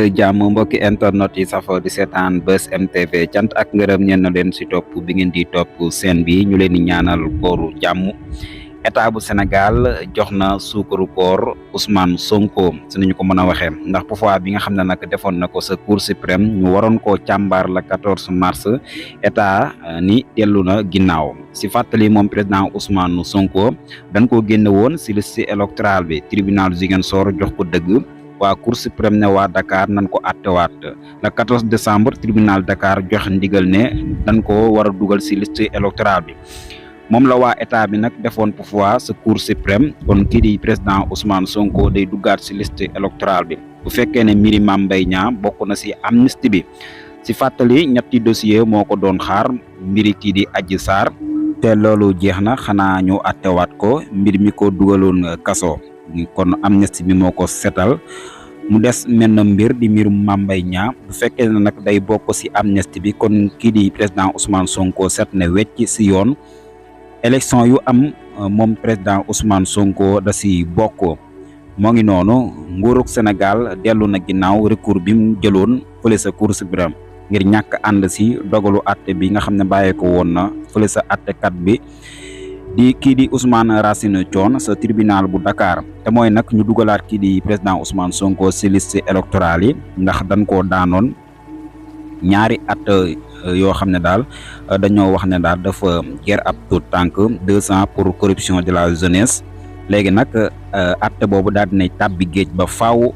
jàmm mbokki internet yi safo di seetaan Buzz M TV cant ak ngërëm ñeen na leen si topp bi ngeen di topp seen bi ñu leen di ñaanal kooru jàmm. État bu Sénégal jox na suukaru koor Ousmane Sonko su ñu ko mën a waxee ndax pourvoi bi nga xam ne nag defoon na ko sa Cour suprême ñu waroon koo càmbar la 14 mars état ni dellu na ginnaaw si fàttali moom président Ousmane Sonko dañ koo génne woon si liste électorale bi tribunal Ziguinchor jox ko dëgg. waa Cour suprême ne waa Dakar nan ko attewaat le 14 décembre tribunal Dakar joxe ndigal ne dañ ko war a dugal si liste électorale bi moom la waa état bi nag defoon pourvoi sa Cour suprême kon kii di président Ousmane Sonko day duggaat si liste électorale bi bu fekkee ne mbiri Mame Mbaye Niang bokk na si amnistie bi si fàttali ñetti dossier moo ko doon xaar mbiri kii di Adji Sarr te loolu jeex na xanaa ñu attewaat ko mbir mi ko dugaloon kaso kon amnistie bi moo ko setal mu des mel na mbir di mbirum Mame Mbaye Niang bu fekkee ne nag day bokk si amnistie bi kon kii di président Ousmane Sonko set ne wecc si yoon élection yu am moom président Ousmane Sonko da si bokk moo ngi noonu nguurug Sénégal dellu na ginnaaw recours bi mu jëloon fële sa Cour suprême ngir ñàkk ànd si dogalu atte bi nga xam ne bàyyee ko woon na fële sa attekat bi di kii di Ousmane Racine Thion sa tribunal bu Dakar te mooy nag ñu dugalaat kii di président Ousmane Sonko si liste électorale yi ndax dañ koo daanoon ñaari at yoo xam ne daal dañoo wax ne daal dafa ger ab tout tànk 200 pour corruption de la jeunesse léegi nag atte boobu daal dinay tàbbi géej ba faaw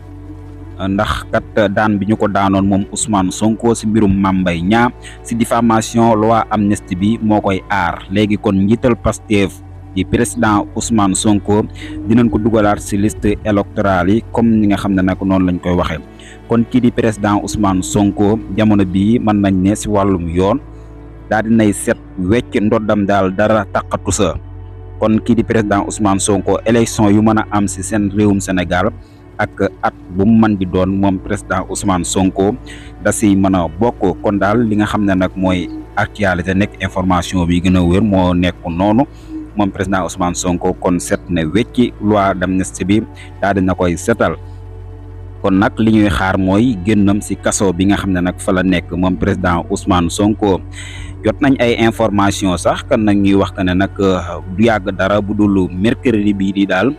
ndax kat daan bi ñu ko daanoon moom Ousmane Sonko si mbirum Mame Mbaye Niang si diffamation loi amnistie bi moo koy aar léegi kon njiital Pastef di président Ousmane Sonko dinañ ko dugalaat si liste électorale yi comme ni nga xam ne nag noonu lañ koy waxee kon kii di président Ousmane Sonko jamono bii mën nañ ne si wàllum yoon daal dinay set wecc ndoddam daal dara taqatu sa kon kii di président Ousmane Sonko élection yu mën a am si seen réewum Sénégal ak at bu mu mën di doon moom président Ousmane Sonko da si mën a bokk kon daal li nga xam ne nag mooy actualité nekk information bi gën a wér moo nekk noonu moom président Ousmane Sonko kon set na wecci loi d'amnistie bi daal dina koy setal kon nag li ñuy xaar mooy génnam si kaso bi nga xam ne nag fa la nekk moom président Ousmane Sonko jot nañ ay information sax kan nag ñuy wax que ne nag du yàgg dara bu dul mercredi bii di daal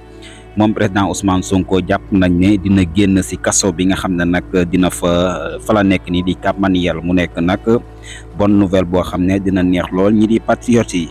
moom président Ousmane Sonko jàpp nañ ne dina génn si kaso bi nga xam ne nag dina fa la nekk nii di Cap Manuel mu nekk nag bonne nouvelle boo xam ne dina neex lool ñi di patriotes yi